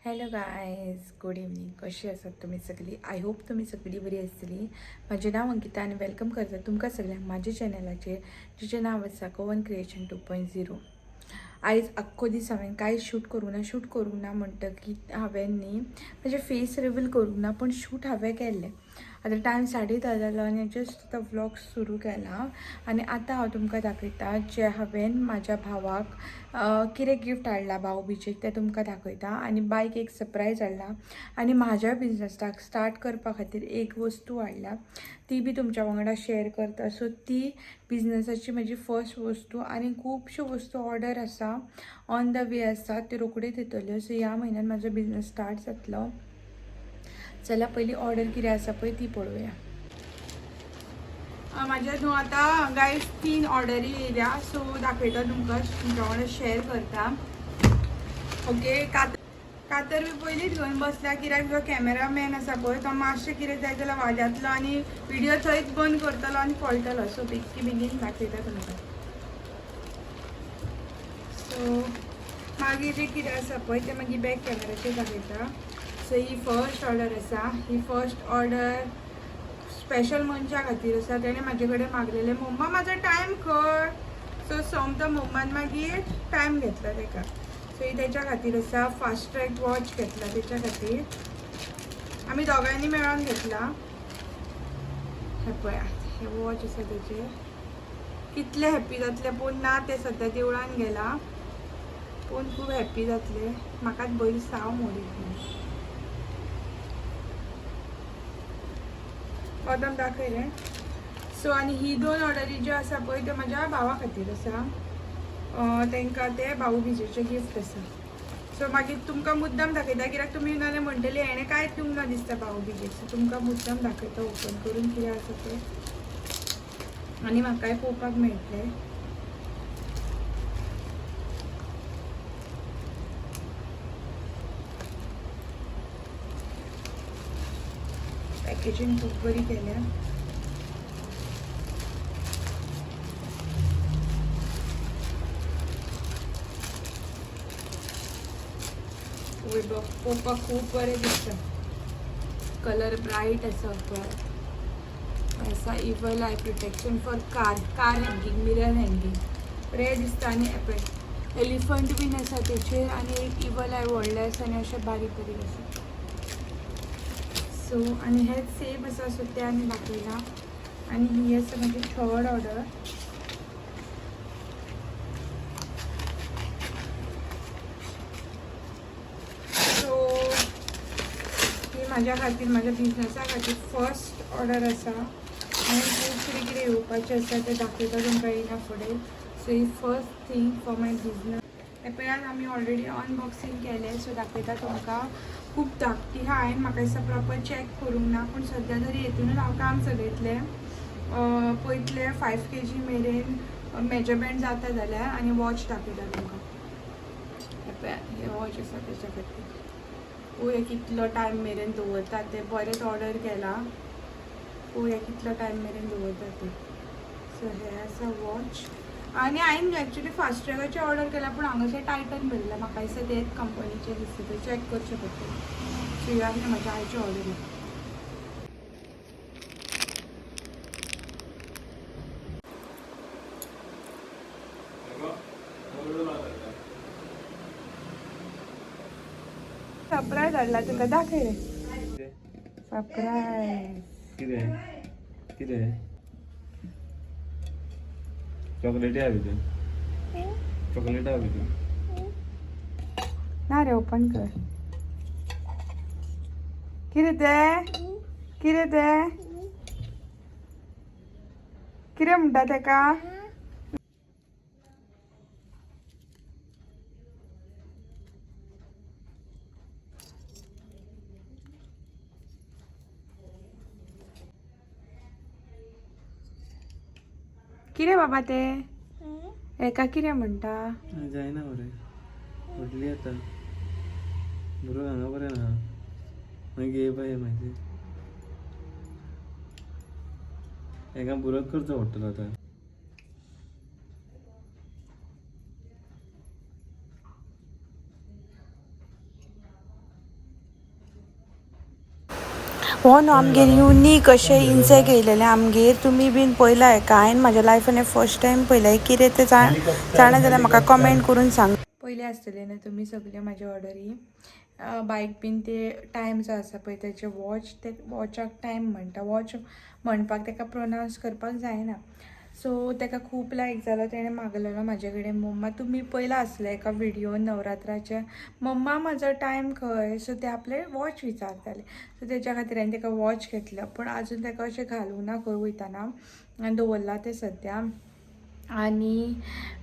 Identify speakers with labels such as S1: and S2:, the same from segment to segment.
S1: Hello guys, good evening. कशी आसात तुमी सगळीं? I hope तुमी सगळीं बरी आसतली. म्हजें नांव अंकिता आनी welcome करता तुमकां सगळ्यांक म्हाज्या चॅनलाचेर, जिचें नांव आसा गोवन क्रिएशन 2.0. आयज आख्खो दीस हांवें कांय शूट करूंक ना. शूट करूंक ना म्हणटकीर हांवें न्ही म्हजें फेस रिवील करूंक ना, पूण शूट हांवें केल्लें. आतां टायम 10:30 जालो आनी जस्ट आतां व्लॉग सुरू केला आनी आतां हांव तुमकां दाखयता जे हांवें म्हाज्या भावाक कितें गिफ्ट हाडला भावबीजेक तें तुमकां दाखयता. आनी बायक एक सरप्रायज हाडला आनी म्हाज्या बिजनसाक स्टार्ट करपा खातीर एक वस्तू हाडल्या, ती बी तुमच्या वांगडा शेअर करता. सो ती बिजनसाची म्हजी फर्स्ट वस्तू आनी खुबश्यो वस्तू ऑर्डर आसा, ऑन the वे आसा, त्यो रोखड्योच येतल्यो. सो ह्या म्हयन्यान म्हाजो बिजनस स्टार्ट जातलो. चला पयली ऑर्डर कितें आसा पळय ती पळोवया. म्हाज्या न्हू आतां गायज 3 ऑर्डरी येयल्या. सो दाखयता तुमकां, तुमच्या वांगडा शेअर करता. ओके, कातर बी पयलींच घेवन बसल्या कित्याक जो कॅमेरामॅन आसा पळय तो मातशें कितें जाय जाल्यार वाजातलो आनी व्हिडियो थंयच बंद करतलो आनी पळटलो. सो बेगीन बेगीन दाखयता तुमकां. सो मागीर जें कितें आसा पळय तें मागीर बॅक कॅमेराचेर दाखयता. सो ही फर्स्ट ऑर्डर आसा. ही फर्स्ट ऑर्डर स्पेशल मनशा खातीर आसा. तेणें म्हाजे कडेन मागलेलें, मम्मा म्हाजो टायम खंय. सो सोमतो मम्मान मागीर टायम घेतला तेका. सो ही तेच्या खातीर आसा. फास्ट ट्रॅक वॉच घेतला तेच्या खातीर, आमी दोगांयनी मेळोन घेतला. हे पळयात, हे वॉच आसा तेचे. कितले हॅप्पी जातले पूण ना, ते सद्या देवळान गेला पूण खूब हॅप्पी जातले. म्हाकाच बरी साव मोडीत कदम दाखयलें. सो आनी ही 2 ऑर्डरी ज्यो आसा पळय त्यो म्हाज्या भावा खातीर आसा. तांकां ते भाऊ बीजेचें गिफ्ट आसा. सो मागीर तुमकां मुद्दम दाखयता कित्याक तुमी नाजाल्यार म्हणटली हेणें कांयच दिवंक ना दिसता भाऊ बीजेक. सो तुमकां मुद्दम दाखयता ओपन करून कितें आसा तें आनी म्हाकाय पळोवपाक मेळटलें. पॅकेजींग खूब बरी केल्या. पळोवपाक खूब बरें दिसता. कलर ब्रायट आसा पळय आसा. Evil eye protection for car, car hanging, mirror hanging बरें दिसता. आनी एलिफंट बीन आसा तेचेर आनी एक इवल I व्हडलें आसा आनी अशें बारीक बारीक आसा. सो आनी हेच सेम आसा. सो तें आनी दाखयला. आनी ही आसा म्हाजी थर्ड ऑर्डर. सो ही म्हाज्या खातीर, म्हाज्या बिजनसा खातीर फर्स्ट ऑर्डर आसा. आनी खूब कितें कितें येवपाचें आसा तें दाखयता तुमकां येयना फुडें. So he first thing for my business. हें पळयात, आमी ऑलरेडी अनबॉक्सिंग केलें. सो दाखयता तुमकां. खूब धाकटी आहा, हांवें म्हाका दिसता प्रॉपर चॅक करूंक ना, पूण सद्या तरी हेतूनच हांव काम चलयतलें. पळयतलें 5 kg मेरेन मेजरमेंट जाता जाल्यार आनी वॉच दाखयता तुमकां. हें पळयात, हें वॉच आसा तेच्या खातीर. पळोवया कितलो टायम मेरेन दवरता तें. बरेंच ऑर्डर केला, पळोवया कितलो टायम मेरेन दवरता तें. सो हें आसा वॉच. आनी हांवें एक्चुली फास्ट ट्रॅकाचें ऑर्डर केला, पूण हांगासर टायटन बरयलां. म्हाका दिसता तेच कंपनीचें दिसता, तें चॅक करचें पडटलें. सो ह्यो आसली म्हाज्या आयची ऑर्डर. सरप्रायज हाडला तुका, दाखय रे सरप्रायज.
S2: कितें कितें? चॉकलेटी आहा भितर, चॉकलेट आहा भितर.
S1: ना रे, ओपन कर. कितें तें? कितें तें? कितें म्हणटा तेका? कितें बाबा तें? हेका कितें म्हणटा?
S2: जायना मरे, व्हडली आतां बरो हांगा बरें ना. मागीर बाय मागीर हेका बुरक करचो पडटलो आतां.
S1: हो न्हू आमगेर युनीक अशें इन्सेक्ट येयलेलें आमगेर, तुमी बीन पयला हेका. हांवें म्हाज्या लायफान हें फर्स्ट टायम पयलें. कितें तें जाणा जाल्यार म्हाका कमेंट करून सांग. पयलें आसतलें न्हू तुमी सगळे म्हाजे ऑर्डरी. बायक बीन ते टायम जो आसा पळय तेचे वॉच, ते वॉचाक टायम म्हणटा. वॉच म्हणपाक तेका प्रोनावन्स करपाक जायना. सो तेका खूब लायक जालो, तेणें मागलेलो म्हाजे कडेन, मम्मा तुमी पयला आसले एका व्हिडियोन नवरात्राच्या, मम्मा म्हाजो टायम खंय? सो ते आपले वॉच विचारताले. सो तेच्या खातीर हांवें तेका वॉच घेतलो, पूण आजून तेका अशें घालूंक ना खंय वयतना, आनी दवरला तें सद्या. आनी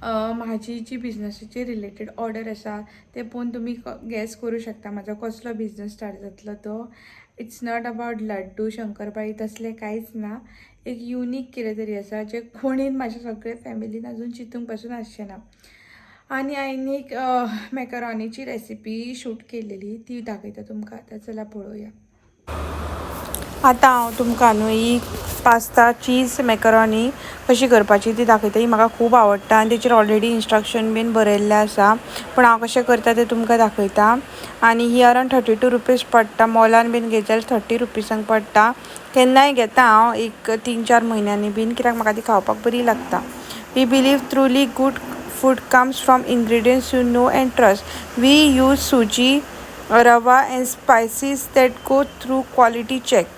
S1: म्हाजी जी बिजनसाची रिलेटेड ऑर्डर आसा ते पळोवन तुमी गॅस करूं शकता म्हाजो कसलो बिजनस स्टार्ट जातलो तो. It's not about laddu शंकरपाळी तसलें कांयच ना. एक युनीक कितें तरी आसा जें कोणीन म्हाज्या सगळे फॅमिलीन आजून चिंतूंक पासून आसचें ना. आनी हांवें एक मॅकरोनीची रेसिपी शूट केलेली, ती दाखयता तुमकां आतां. चला पळोवया. आतां हांव तुमकां न्हू ही पास्ता चीज मॅकरोनी कशी करपाची ती दाखयता. ही म्हाका खूब आवडटा आनी तेचेर ऑलरेडी इन्स्ट्रक्शन बीन बरयल्लें आसा, पूण हांव कशें करता तें तुमकां दाखयता. आनी ही अरावंड 32 रुपीज पडटा. मॉलान बीन घेत जाल्यार 30 रुपीजांक पडटा. केन्नाय घेता हांव एक 3-4 म्हयन्यांनी बीन, कित्याक म्हाका ती खावपाक बरी लागता. We believe truly good food comes from ingredients you know and trust. We use suji, rava and spices that go through quality check,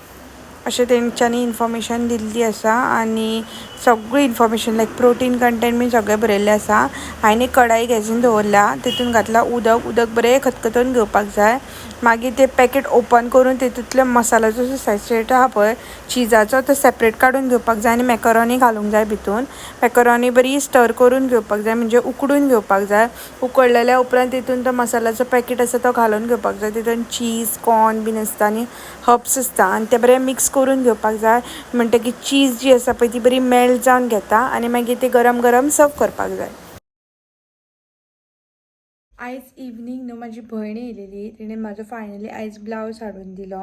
S1: अशें तेंच्यांनी इन्फॉर्मेशन दिल्ली आसा. आनी सगळी इन्फॉर्मेशन लायक प्रोटीन कंटेंट बीन सगळें बरयल्लें आसा. हांवें एक कढाई गॅसीन दवरल्या, तितून घातला उदक. उदक बरें खतखतोवन घेवपाक जाय. मागीर तें पॅकेट ओपन करून तितूंतलो मसाल्याचो जो सॅचेट आहा पळय चिजाचो, तो सेपरेट काडून घेवपाक जाय आनी मॅकरोनी घालूंक जाय भितून. मॅकरोनी बरी स्टर करून घेवपाक जाय, म्हणजे उकडून घेवपाक जाय. उकडलेल्या उपरांत तितून तो मसाल्याचो पॅकेट आसा तो घालून घेवपाक जाय. तितून चीज कॉर्न बीन आसता आनी हर्ब्स आसता आनी ते बरें मिक्स करून घेवपाक जाय. म्हणटकीर चीज जी आसा पळय ती बरी मेल्ट जावन घेता आनी मागीर ती गरम गरम सर्व करपाक जाय. आयज इवनींग न्हू म्हाजी भयण येयलेली, तिणें म्हाजो फायनली आयज ब्लावज हाडून दिलो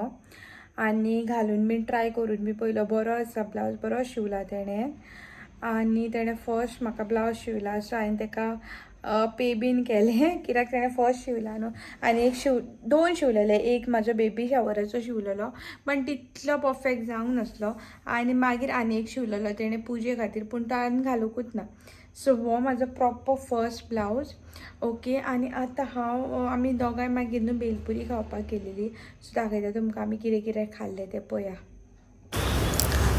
S1: आनी घालून बीन ट्राय करून बी पयलो. बरो आसा ब्लावज, बरो शिंवला तेणें. आनी तेणें फर्स्ट म्हाका ब्लावज शिंवला, सो हांवें तेका पे बीन केलें कित्याक तेणें फर्स्ट शिंवला न्हू. आनी एक दोन शिंवलेले, एक म्हाजो बेबी शावराचो शिंवलेलो पण तितलो परफेक्ट जावंक नासलो, आनी मागीर आनी एक शिंवलेलो तेणें पुजे खातीर, पूण तो हांवें घालुंकूच ना. सो हो म्हाजो प्रॉपर फर्स्ट ब्लावज. ओके, आनी आतां हांव आमी दोगांय मागीर न्हू भेलपुरी खावपाक गेलेली. सो दाखयता तुमकां आमी कितें कितें खाल्लें तें, पळया.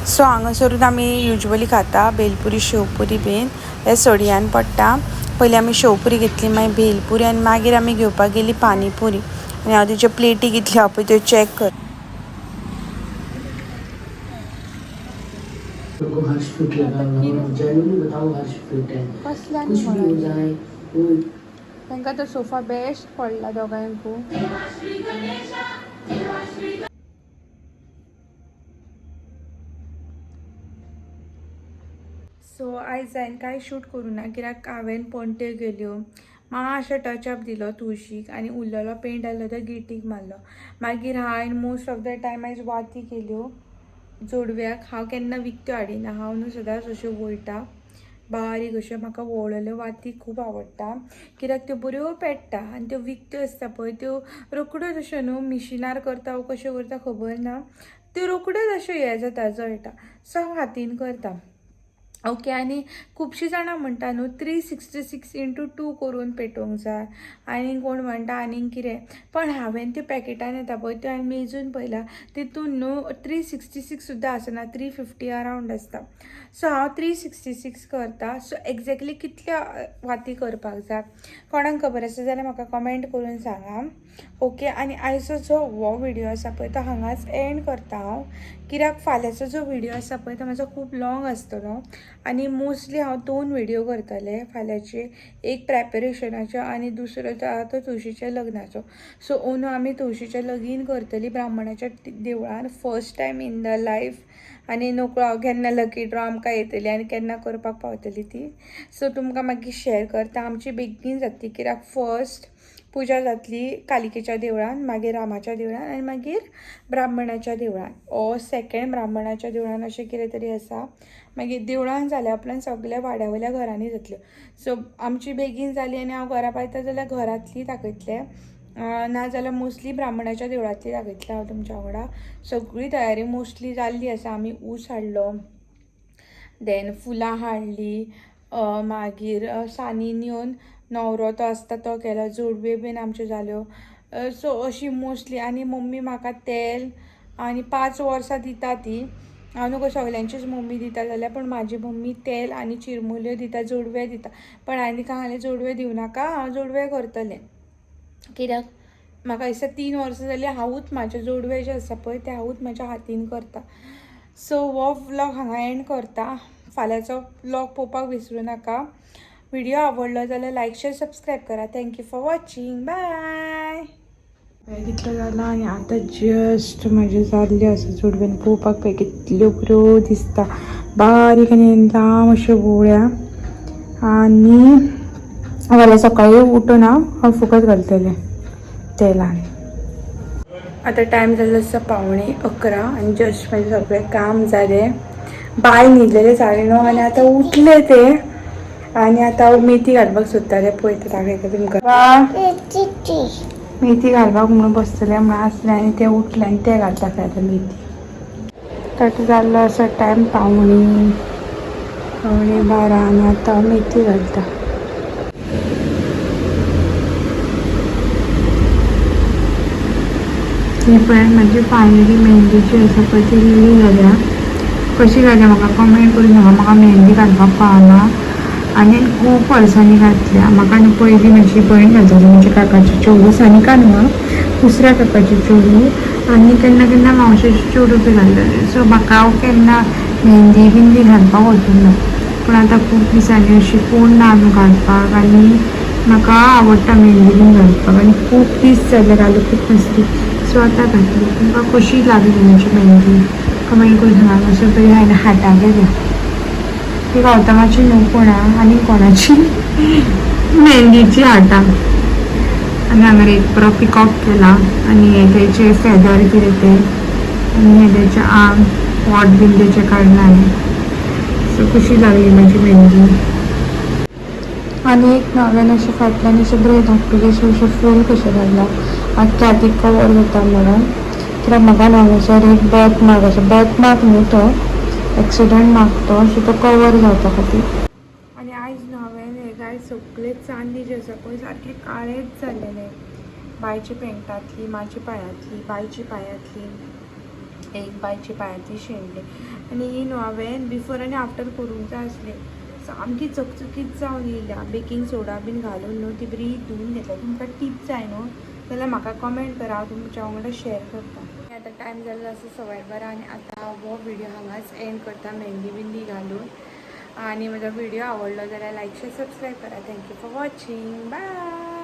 S1: सो हांगासरूच आमी युज्वली खाता भेलपुरी, शेवपुरी बीन. हे सडयान पडटा. पयलीं आमी शेवपुरी घेतली, मागीर भेलपुरी आनी मागीर आमी घेवपाक गेली पानीपुरी. आनी हांव तेच्यो प्लेटी कितल्यो आहा पळय त्यो चॅक कर.
S3: उनको हर्ष फिट लगा हुआ, जेन्युइनली बताओ हर्ष फिट है, कुछ भी हो जाए वो.
S1: तांकां तो सोफा बेस्ट पडला दोगांयकू. सो आयज हांवें कांय शूट करूं ना, कित्याक हांवें पणट्यो केल्यो, मातशें टचअप दिलो तुळशीक आनी उरलेलो पेंट आहलो तो गेटीक मारलो. मागीर हांवें मोस्ट ऑफ the time आयज वाती केल्यो जोडव्याक. हांव केन्ना विकत्यो हाडिना, हांव न्हू सदांच अश्यो वळटा बारीक अश्यो. म्हाका वळलेल्यो वाती खूब आवडटा कित्याक त्यो बऱ्यो पेट्टा आनी त्यो विकत्यो आसता पळय त्यो रोखड्योच अश्यो न्हू मिशिनार करता वो कश्यो करता खबर ना, त्यो रोखड्योच अश्यो हें जाता, जळटा. सो हांव हातीन करता. ओके, आनी खुबशीं जाणां म्हणटा न्हू 366 इंटू 2 करून पेटोवंक जाय, आनी कोण म्हणटा आनीक कितें, पण हांवें त्यो पॅकेटान येता पळय त्यो हांवें मेजून पळयला, तितून न्हू 366 सुद्दां आसना, 350 अरावंड आसता. सो हांव 366 करता. सो एग्जॅक्टली कितल्यो वाती करपाक जाय कोणाक खबर आसा जाल्यार म्हाका कमेंट करून सांगा. ओके, आनी आयचो जो हो व्हिडियो आसा पळय तो हांगाच एंड करता हांव, कित्याक फाल्यांचो जो व्हिडियो आसा पळय तो म्हाजो खूब लाँग आसतलो आनी मोस्टली हांव 2 व्हिडियो करतलें फाल्यांचे, एक प्रेपरेशनाचो आनी दुसरो जो आहा तो तुळशीच्या लग्नाचो. सो अंदू आमी तुळशीचें लगीन करतली ब्राह्मणाच्या देवळान, first time in the life. आनी नकळो हांव केन्ना लकी ड्रॉ आमकां येतली आनी केन्ना करपाक पावतली ती. सो तुमकां मागीर शेअर करता. आमची बेगीन जातली कित्याक फर्स्ट पुजा जातली कालिकेच्या देवळान, मागीर रामाच्या देवळान आनी मागीर ब्राह्मणाच्या देवळान, ओ सेकेंड ब्राह्मणाच्या देवळान अशें कितें तरी आसा. मागीर देवळान जाल्या उपरांत सगल्या वाड्या वयल्या घरांनी जातल्यो. सो आमची बेगीन जाली आनी हांव घरा पावता जाल्यार घरांतली दाखयतलें. नाजाल्यार मोस्टली ब्राह्मणाच्या देवळांतली दाखयतलें हांव तुमच्या वांगडा. सगळी तयारी मोस्टली जाल्ली आसा. आमी ऊस हाडलो, देन फुलां हाडली, मागीर सानीन येवन न्हवरो तो आसता तो केलो, जोडवे बीन आमच्यो जाल्यो. सो अशी मोस्टली. आनी मम्मी म्हाका तेल आनी 5 वर्सां दिता ती. हांव न्हू सगल्यांचीच मम्मी दिता जाल्यार, पूण म्हाजी मम्मी तेल आनी चिरमुल्यो दिता, जोडवे दिता. पण हांवें तिका सांगलें जोडवे दिवं नाका, हांव जोडवे करतलें. कित्याक म्हाका दिसता 3 वर्सां जालीं हांवूच म्हाजें जोडवे जें आसा पळय तें हांवूच म्हाज्या हातीन करता. सो हो व्लॉग हांगा एंड करता. फाल्यांचो व्लॉग पळोवपाक विसरूं नाका. व्हिडिओ आवडलो जाल्यार लायक शेअर सबस्क्रायब करा. Thank you for watching. Bye. कितलो जाला आनी आतां जस्ट म्हाजें जाल्लें आसा जोडवेन. पळोवपाक पळय कितल्यो बऱ्यो दिसता, बारीक आनी लांब अश्यो गोळ्या. आनी फाल्यां सकाळीं उठून हांव फुगत घालतलें तेलान. आतां टायम जाल्लो आसा 10:45 आनी जस्ट म्हाजें सगळें काम जालें. बाय न्हिदलेलें 9:30 आनी आतां उठलें तें. आनी आतां हांव मेथी घालपाक सोदतालें, पळयता दाखयता तुमकां. मेथी घालपाक म्हणून बसतलें म्हणून आसलें आनी तें उठलें आनी तें घालता खंय आतां मेथी. आतां जाल्लो आसा टायम 11:45 आनी आतां हांव मेथी घालता. ही पळय म्हाजी फायनली मेहंदी जी आसा पळय ती रेडी जाल्या. कशी जाल्या म्हाका कमेंट करून सांगा. म्हाका मेहंदी घालपाक कळना आनी खूब वर्सांनी घातल्या. म्हाका न्हू पयलीं म्हजी भयण घालताली, म्हणजे काकाची चेडूं, सानिका न्हू, दुसऱ्या काकाची चेडूं, आनी केन्ना केन्ना मावशेची चेडूं बी घालतालें. सो म्हाका हांव केन्ना मेहंदी बिंदी घालपाक वचूंक ना, पूण आतां खूब दिसांनी अशी कोण ना न्हू घालपाक आनी म्हाका आवडटा मेहंदी बीन घालपाक आनी खूब दीस जाले घालूंकच नासली. सो आतां घातली. तुमकां कशी लागली म्हजी मेहंदी कमेंट करून सांगा. मातशें बरी हांवें हाताक केल्या ती गौतमाची न्हू कोणा आनी कोणाची मेहंदीची हातां. आनी हांगा एक बरो पिकॉक केला आनी हे तेचे फेदर कितें ते आनी हे तेचे आंग पोट बीन तेचे काडला हांवें. सो कशी लागली म्हाजी मेहंदी. आनी एक नव्यान अशें फाटल्यान अशें बरें धाकटुलें अशें फूल कशें घातलां आख्खें हातीक कवर जाता म्हणून. कित्याक म्हाका न्हू हांगासर एक बर्थ मार्क आसा, बर्थ मार्क न्हू तो एक्सिडंट मार्क तो, सो तो कवर जावपा खातीर. आनी आयज न्हू हांवें हे गाय सगळे चांदी जे आसा पळय सारके काळेच जाल्लेले. बायच्या पेंटांतली, म्हाज्या पांयांतली, बायच्या पांयांतली, एक बायच्या पांयांतली शेणली. आनी ही न्हू हांवें बिफोर आनी आफ्टर करूंक जाय आसली. सामकी चकचकीत जावन येयल्या. बेकींग सोडा बीन घालून न्हू ती बरी धुवून घेतल्या. तुमकां टीप जाय न्हू जाल्यार म्हाका कमेंट करा, हांव तुमच्या वांगडा शेअर करता. आतां टायम जाल्लो आसा 12:15 आनी आतां हांव हो व्हिडिओ हांगाच एंड करता मेहंदी बिंदी घालून. आनी म्हजो व्हिडिओ आवडलो जाल्यार लायक शेअर सबस्क्रायब करा. Thank you for watching. Bye.